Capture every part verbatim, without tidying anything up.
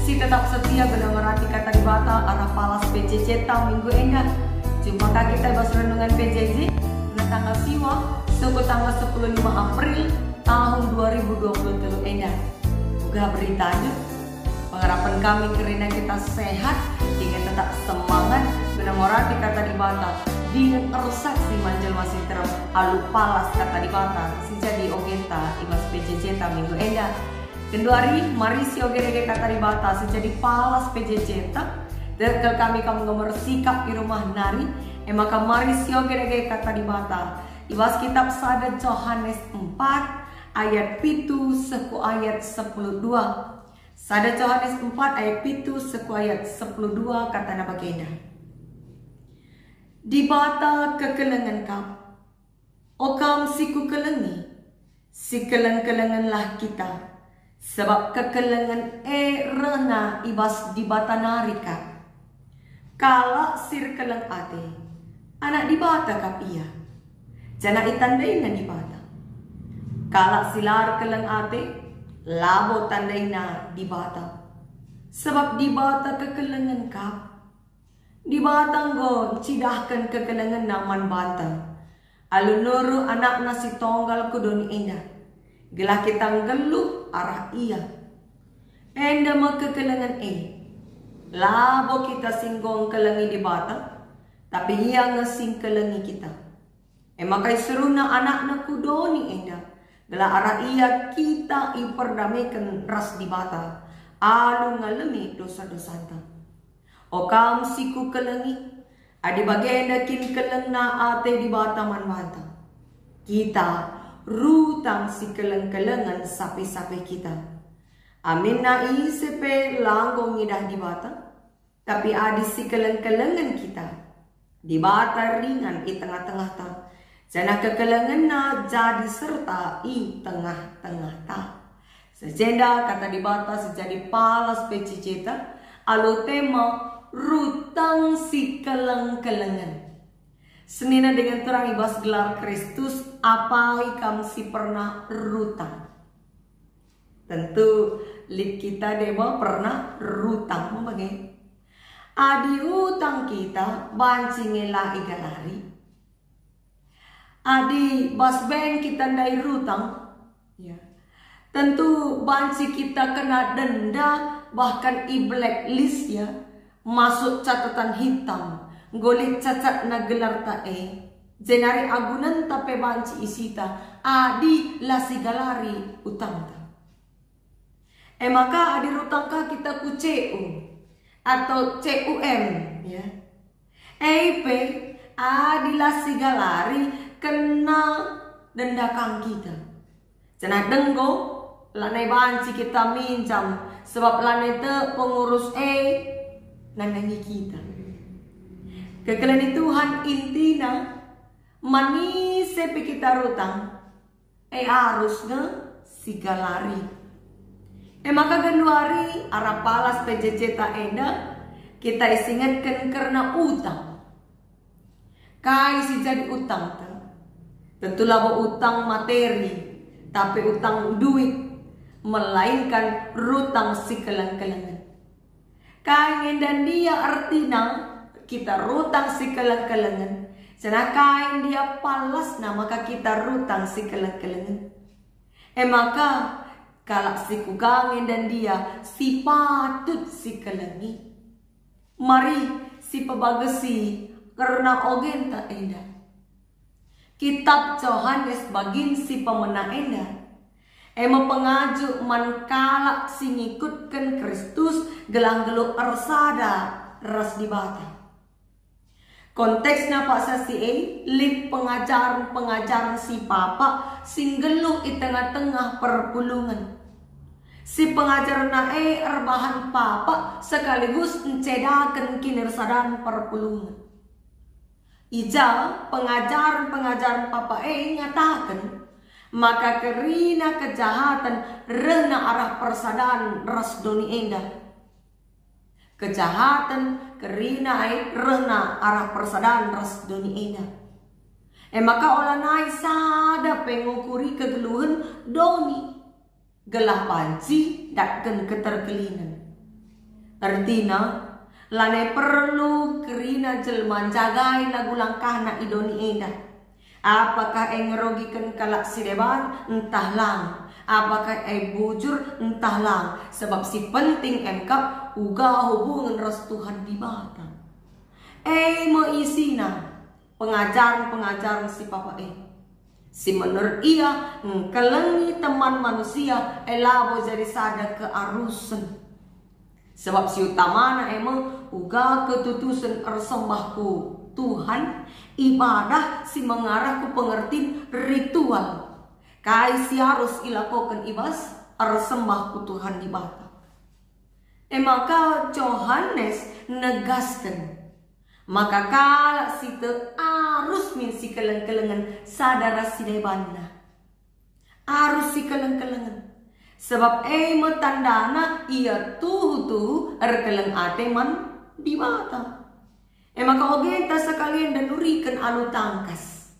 Si tetap setia guna merati Kata Dibata arah palas P J J ta minggu enda. Jumpa ka kita i bas renungan P J J, tanggal siwa, soko tanggal sepuluh lima April tahun dua ribu dua puluh telu enda. Uga berita aja. Pengharapan kami kerina kita sehat, inget tetap semangat guna merati Kata Dibata, dingen ersaksi man jelma si nterem alu palas Kata Dibata si jadi ogenta i bas P J J ta minggu enda. Genduari, mari sioge dage Kata Dibata si jadi palas P J J ta. Tek kal kami kam enggo ersikap i rumah nari, e maka mari sioge dage Kata Dibata. I bas kitab sada Johanes empat ayat pitu seh ku ayat sepuluh dua. Sada Johanes empat ayat pitu seh ku ayat sepuluh dua katana bagenda. Dibata kekelengen kap. O kam si kukelengi, sikeleng-kelengenlah kita, sabap kekelengen e rehna i bas Dibata nari kap. Kalak si erkeleng ate, anak Dibata kap ia, janah itandaina Dibata. Kalak si la erkeleng ate, labo tandaina Dibata, sabap Dibata kekelengen kap. Dibata enggo ncidahken kekelengenNa man banta, alu nuru AnakNa si tonggal ku doni enda, gelah kita nggeluh arah Ia. Enda me kekelengen e. Labo kita si enggo ngkelengi Dibata, tapi Ia nge si ngkelengi kita. E maka iseruNa AnakNa ku doni enda, gelah arah Ia kita iperdameken ras Dibata, alu ngalemi dosa-dosanta. O kam si kukelengi, adi bagenda kin kelengna ate Dibata man banta, kita rutang sikeleng-kelengen sape-sape kita. Aminna ise pe la enggo ngidah Dibata, tapi adi sikeleng-kelengen kita, Dibata ringan i tengah-tengahta, janah kekelengenNa jadi serta i tengah-tengahta. Seh jenda Kata Dibata si jadi palas P J J ta alu tema rutang sikeleng-kelengen. Senina dingen turang i bas gelar Kristus, apai kam si pernah rutang? Tentu lit kita deba pernah rutang, bage. Adi utang kita banci nge la igalari. Adi bas bank kita ndai rutang, ya, tentu banci kita kena denda, bahkan i blacklist, ya, masuk catatan hitam, enggo lit cacatna gelarta e, jenari agunenta pe banci isita adi la sigalari utangta. E maka adi rutang ka kita ku C U atau C U M, ya. E pe, adi la sigalari kena denda kang kita. Janah denggo, lanai banci kita minjam, sebab lanai tek pengurus e nandangi kita. Kekelengen Tuhan intina, man ise pe kita rutang, e arus nge sigalari. E maka genduari arah palas P J J ta enda, kita isingetken kerna utang. Kai si jadi utangta? Tentu labo utang materi, tapi utang duit, melainkan rutang sikeleng-kelengen. Kai enda ndia ertina kita rutang sikeleng-kelengen, janah kai ndia palasna maka kita rutang sikeleng-kelengen? E maka, kalak si kuga nge enda ndia si patut sikelengi? Mari sipebagesi kerna ogenta enda. Kitab Johanes bagin si pemena enda, e me pengajuk man kalak si ngikutken Kristus gelah nggeluh ersada ras Dibata. Konteksna paksa si e, lit pengajaren-pengajaren si papak si nggeluh i tengah-tengah perpulungen. Si pengajarna e erbahan papak sekaligus ncedaken kinirsadan perpulungen. I ja pengajaren-pengajaren papak e ngataken maka kerina kejahaten rehna arah persadan ras doni enda. Kejahaten kerina e rehna arah persadan ras doni enda. E maka olanai sada pe ngukuri kegeluhen doni. gelah banci datken keterkelingen. Ertina, lanai perlu kerina jelma njagai lagu langkahna i doni enda. Apakah e ngerugiken kalak si deban? Ntah lang. Apakah e bujur? Ntah lang. Sebab si penting e kap uga hubungen ras Tuhan Dibata. E me isina pengajaren-pengajaren si papa e, si menurut ia ngkelengi teman manusia e labo jadi sada kearusen. Sebab si utamana e me uga ketutusen ersembah ku Tuhan, ibadah si mengarah ku pengertin ritual, kai si arus ilakoken i bas ersembah ku Tuhan Dibata. E maka Johanes negasken maka kalak si tek arus min sikeleng-kelengen sada ras si debanna. Arus sikeleng-kelengen. Sebab e me tandana ia tuhu-tuhu erkeleng ate man Dibata. E maka ogenta sekalienda nuriken alu tangkas.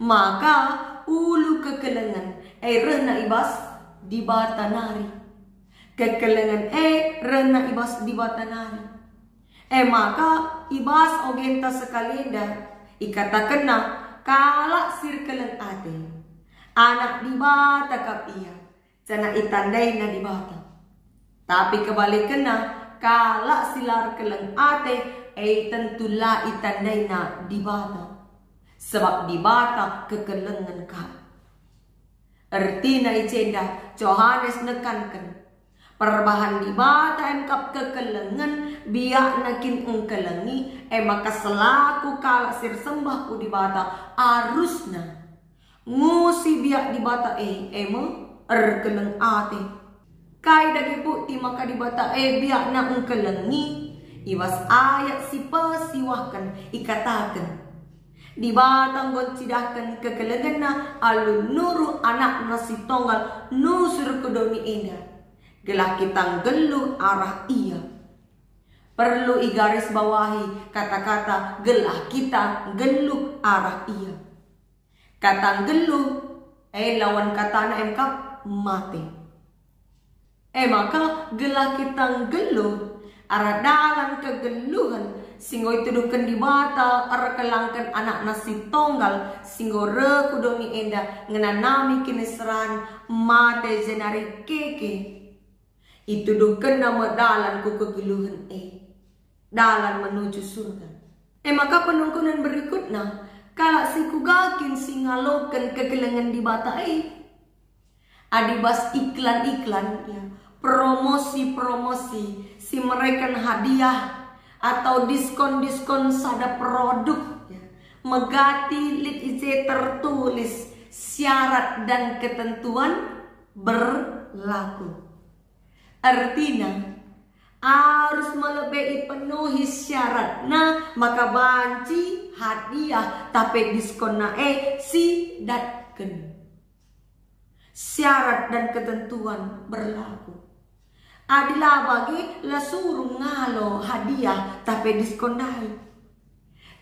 Maka ulu kekelengen e rehna i bas Dibata nari. Kekelengen e rehna i bas Dibata nari. E maka i bas ogenta sekalienda ikatakenna kalak si erkeleng ate, anak Dibata kap ia, janah itandaina Dibata. Tapi kebalikenna, kalak si la erkeleng ate, e tentu la itandaina Dibata, sebab Dibata kekelengen kap. Ertina i jenda Johanes nekanken, perbahan Dibata e kap kekelengen, biakna kin engkelengi, e maka selaku kalak si ersembah ku Dibata arusna ngusi biak Dibata e, e me erkeleng ate. Kai dage bukti maka Dibata e biakna engkelengi? I bas ayat si pesiwahken ikataken, Dibata enggo ncidahken kekelengenNa alu nuruh AnakNa si Tonggal nusur ku doni enda, gelah kita nggeluh arah Ia. Perlu igarisbawahi kata-kata gelah kita nggeluh arah Ia. Kata nggeluh e lawan katana e kap mate. E maka gelah kita nggeluh arah dalan kegeluhen si enggo ituduhken Dibata erkelangken AnakNa si Tonggal si enggo reh ku doni enda ngenanami kiniseran, mate jenari keke. ItuduhkenNa me dalan ku kegeluhen e, dalan menuju surga. E maka penungkunen berikutna, kalak si kuga kin si ngaloken kekelengen Dibata e? Adi bas iklan-iklan, ya, promosi-promosi si mereken hadiah atau diskon-diskon sada produk, ya, megati lit i je tertulis syarat dan ketentuan berlaku. Ertina, arus me lebe ipenuhi syaratna maka banci hadiah, tapi diskonna e si datken. Syarat dan ketentuan berlaku. Adi la bage, la suruh ngalo hadiah tapi diskon ndai.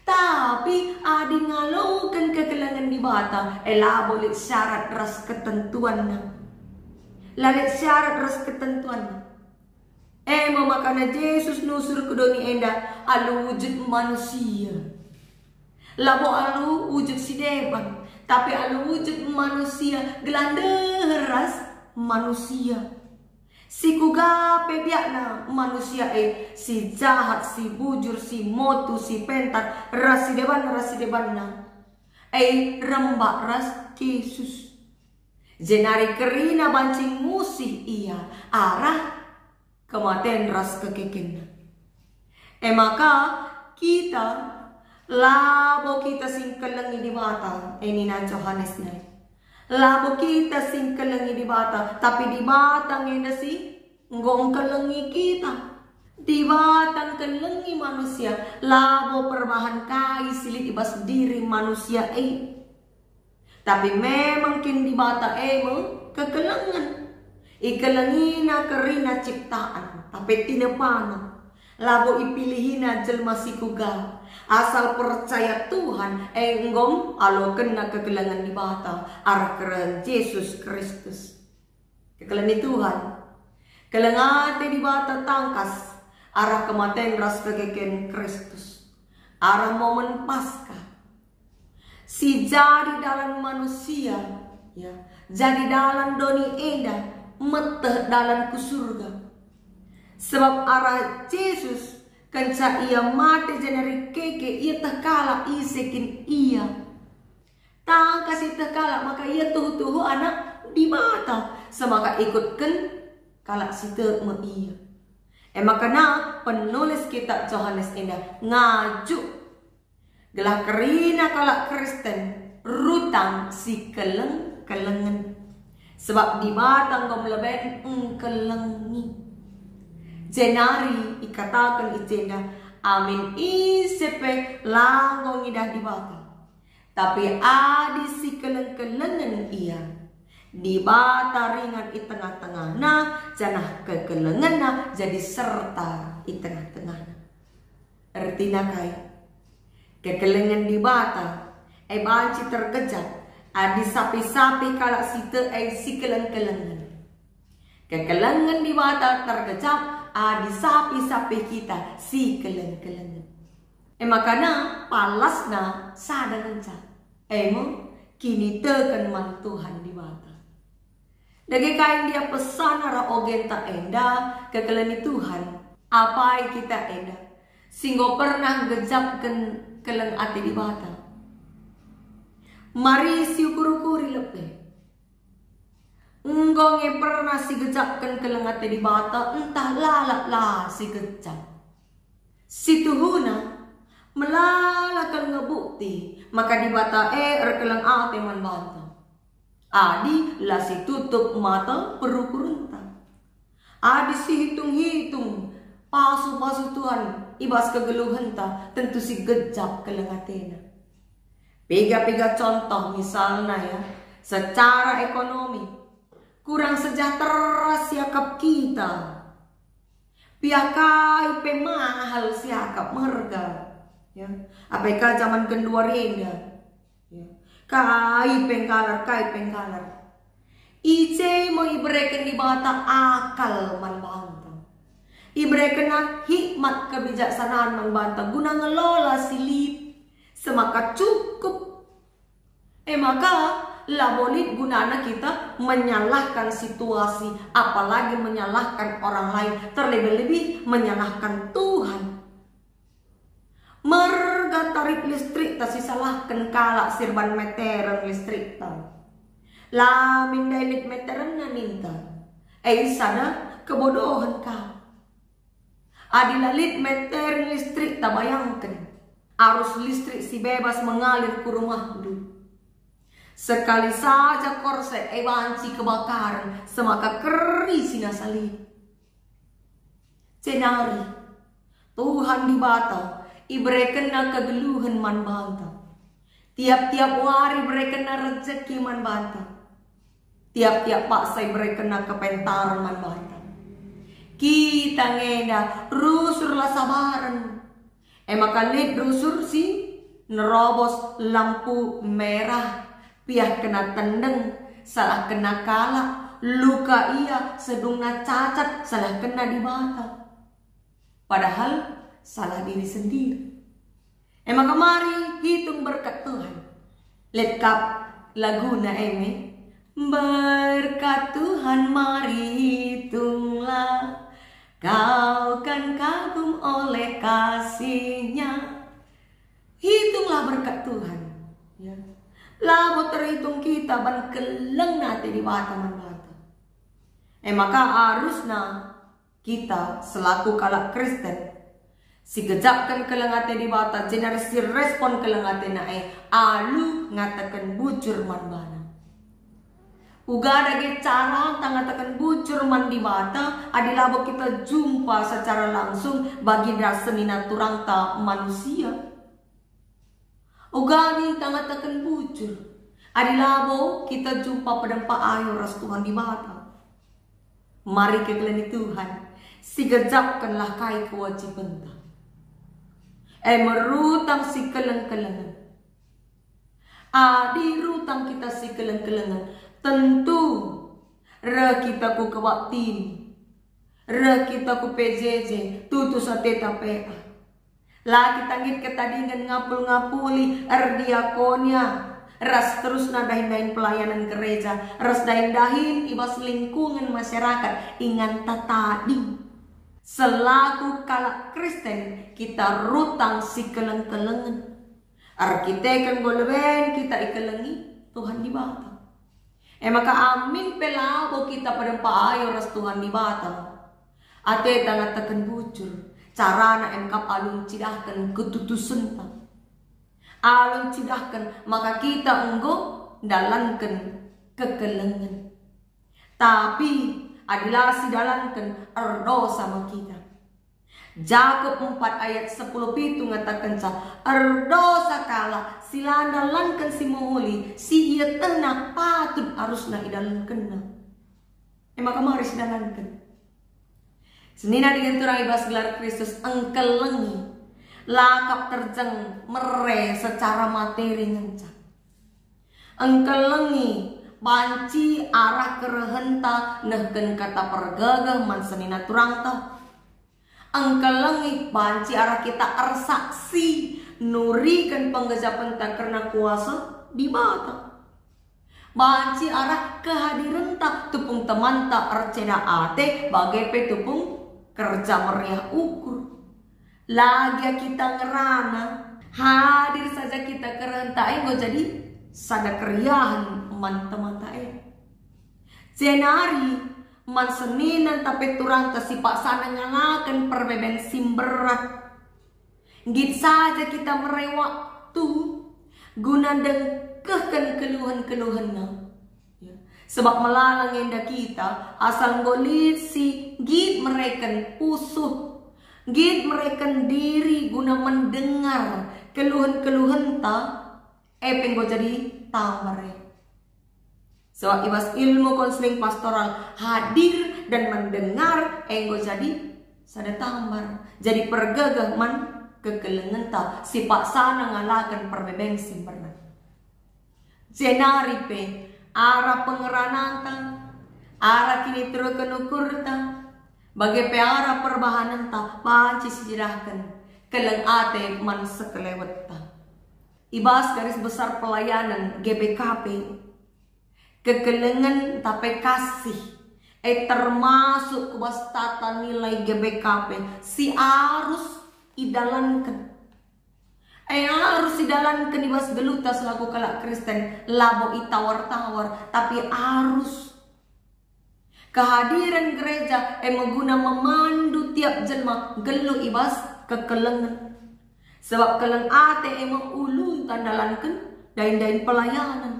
Tapi adi ngaloken kekelengen Dibata, e labo lit syarat ras ketentuanna. La lit syarat ras ketentuanna. E me makana Jesus nusur ku doni enda alu wujud manusia. Labo alu wujud si deban, tapi alu wujud manusia gelah ndeher ras manusia. Si kuga pe biakna manusia e, si jahat, si bujur, si motu, si pentar, ras si deban, ras si debanna, e rembak ras Jesus. Jenari kerina banci ngusih ia arah kematen ras kekekenna. E maka kita, labo kita si ngkelengi Dibata, e nina Johanes nai. Labo kita si ngkelengi Dibata, tapi Dibata nge enda si enggo ngkelengi kita. Dibata ngkelengi manusia, labo perbahan kai si lit i bas diri manusia e. Tapi memang kin Dibata e me kekelengen. IkelengiNa kerina ciptaan, tapi tinepana. Labo ipilihiNa jelma si kuga. Asal percaya Tuhan, e enggo alokenna kekelengen Dibata arah kerehen Jesus Kristus. Kekelengen Tuhan, keleng ate Dibata tangkas arah kematen ras kekeken Kristus, arah momen Paskah. Si jadi dalan manusia, ya, jadi dalan doni enda, meteh dalan ku surga. Sebab arah Jesus, kenca ia mate jenari keke, ieteh kalak ise kin ia. Tangkas ieteh kalak maka ia tuhu-tuhu anak Dibata, semaka ikutken kalak si tek me ia. E maka na penulis kitab Johanes enda ngajuk gelah kerina kalak Kristen rutang si keleng-kelengen. Sebab Dibata enggo meleben engkelengi. Jenari ikataken i jenda, amin ise pe la enggo ngidah Dibata. Tapi adi si keleng-kelengen ia, Dibata ringan i tengah-tengahna, janah kekelengenna jadi serta i tengah-tengahna. Ertina kai? Kekelengen Dibata e banci tergejap adi sapih-sapih kalak si tek e si keleng-kelengen. Kekelengen Dibata tergejap adi sapih-sapih kita si keleng-kelengen. E maka na palasna sada ngenca, e me kiniteken man Tuhan Dibata. Dage kai ndia pesan arah ogenta enda, kekelengen Tuhan, apai kita enda si enggo pernah gejapken keleng ate Dibata? Mari siukur-ukuri lebe. Enggo nge pernah si gejapken keleng ate Dibata, ntah lalap la si gejap. Situhuna, melala kal nge bukti maka Dibata e erkeleng ate man banta. Adi la situtup mata perukurenta. Adi sihitung-hitung pasu-pasu Tuhan i bas kegeluhenta, tentu si gejap keleng atena. Piga-piga contoh, misalna ya, secara ekonomi, kurang sejahtera siakap kita. Piah kai pe mahal siakap merga. Ya. Apai ka zaman genduari enda. Ya. Kai pe nggalar, kai pe nggalar. I je me ibereken Dibata akal man banta. IberekenNa hikmat kebijaksanaan man banta guna ngelola si lit, semaka cukup. E maka, labo lit gunana kita menyalahkan situasi, apalagi menyalahkan orang lain, terlebih-lebih menyalahkan Tuhan. Merga tarif listrikta sisalahken kalak si erban meteren listrikta. La min ndai lit meterenna ninta. E sada kebodohen ka. Adi la lit meteren listrikta, bayangken, arus listrik si bebas mengalir ku rumahndu. Sekali saja korslet e banci kebakaren, semaka keri si nasa lit. Jenari, Tuhan Dibata iberekenNa kegeluhen man banta. Tiap-tiap wari iberekenNa rejeki man banta. Tiap-tiap paksa iberekenNa kepentaren man banta. Kita ngenda rusur la sabaren. E maka lit rusur si nerobos lampu merah, piah kena tendeng, salahkenna kalak, luka ia, sedungna cacat, salahkenna Dibata. Padahal salah diri sendiri. E maka mari hitung berkat Tuhan. Lit kap laguna e me, "Berkat Tuhan mari hitunglah, kau kan kagum oleh kasih-Nya." Hitunglah berkat Tuhan, ya. Labo terhitung kita ban keleng ate Dibata man banta. E maka arusna kita selaku kalak Kristen si gejapken keleng ate Dibata, jenari si respon keleng ateNa e alu ngataken bujur man baNa. Uga dage caranta ngataken bujur man Dibata adi labo kita jumpa secara langsung, bagenda senina turangta manusia. Uga ninta ngataken bujur, adi labo kita jumpa pedempa ayo ras Tuhan Dibata. Mari kekelengen Tuhan, sigejapkenlah kai kewajibenta. E me rutang si keleng-kelengen. Adi rutang kita si keleng-kelengen, tentu Reh kita ku kebaktin, reh kita ku P J J, tutus ateta pe. La kita nggit ketadingen ngapul-ngapuli, erdiakonia, ras terusna dahin-dahin pelayanan gereja, ras dahin-dahin i bas lingkungan masyarakat inganta tading. Selaku kalak Kristen, kita rutang sikeleng-kelengen. Erkiteken enggo leben kita ikelengi Tuhan Dibata. E maka amin pe labo kita pedempa ayo ras Tuhan Dibata, ateta ngataken bujur, carana e kap alu ncidahken ketutusenta, alu ncidahken maka kita enggo ndalanken kekelengen. Tapi adi la sidalanken, erdosa me kita. Jakup empat ayat sepuluh pitu ngatakenca, "Erdosa kalak si la ndalanken si mehuli, si ietehna patut arusna idalankenna." E maka mari sidalanken. Senina dingen turang i bas gelar Kristus, engkelengi, la kap terjeng mere secara materi ngenca. Engkelengi banci arah kerehenta nehken kata pergegeh man senina turangta. Engkelengi banci arah kita ersaksi nuriken penggejapenta kerna kuasa Dibata. Banci arah kehadirenta tupung temanta erceda ate bage pe tupung kerja meriah ukur. La gia kita ngerana, hadir saja kita kerenta enggo jadi sada keriahen man temanta e. Jenari man senina ntah pe turangta si paksana ngalaken perbeben si mberat. Nggit saja kita mere waktu guna ndengkehken keluhen-keluhenna. Ya. Sebab melala nge enda kita, asal enggo lit si nggit mereken pusuh, nggit mereken diri guna mendengar keluhen-keluhenta, e pe enggo jadi tambar e. Sebab i bas ilmu konseling pastoral, hadir dan mendengar enggo jadi sada tambar, jadi pergegeh man kekelengenta si paksana ngalaken perbeben si mberat. Jenari pe arah pengerananta, arah kiniteruken ukurta, bage pe arah perbahanenta banci sicidahken keleng ate man sekelewetta. I bas garis besar pelayanan G B K P, kekelengen ntah pe kasih, e termasuk ku bas tata nilai G B K P si arus idalanken. E arus idalanken i bas geluhta selaku kalak Kristen, labo itawar-tawar, tapi arus. Kehadiren gereja e me guna memandu tiap jelma nggeluh i bas kekelengen. Sebab keleng ate e me ulunta ndalanken dahin-dahin pelayanen.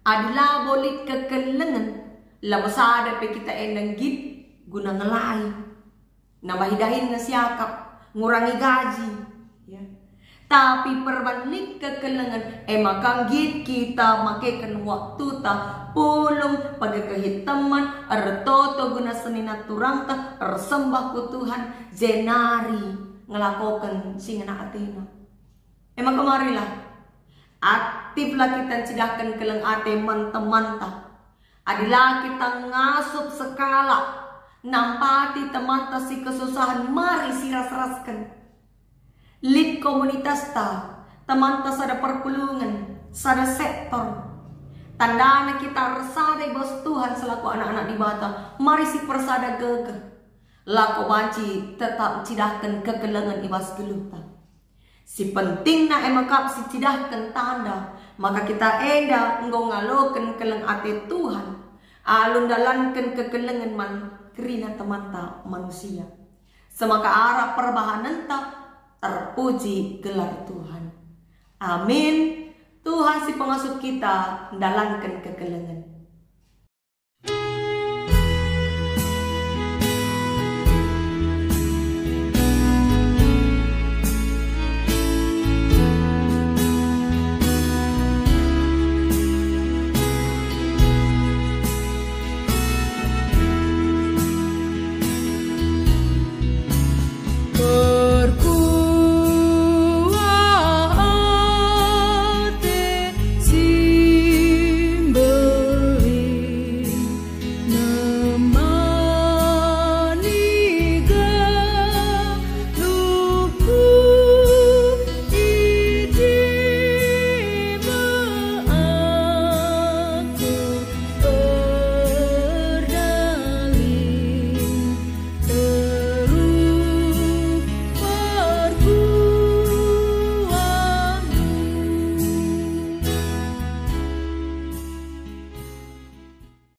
Adi labo lit kekelengen, labo sada pe kita enda nggit guna ngelai. Nambahi dahinna siakap, ngurangi gaji, ya. Tapi perban lit kekelengen, e maka nggit kita makeken waktuta, pulung, pegegehi teman, ertoto guna senina turangta, ersembah ku Tuhan, jenari ngelakoken si ngena atena. E maka marilah aktiflah kita ncidahken keleng ate man temanta. Adi la kita ngasup sekalak, nampati temanta si kesusahen, mari siras-rasken. Lit komunitasta, temanta sada perpulungen, sada sektor. Tandana kita ersada i bas Tuhan selaku anak-anak Dibata, mari sipersada gegeh. Lako banci tetap ncidahken kekelengen i bas geluhta. Si pentingna e me kap sicidahken tanda maka kita enda enggo ngaloken keleng ate Tuhan, alu ndalanken kekelengen man kerina temanta manusia. Semaka arah perbahanenta, terpuji gelar Tuhan. Amin. Tuhan si pengasup kita ndalanken kekelengen.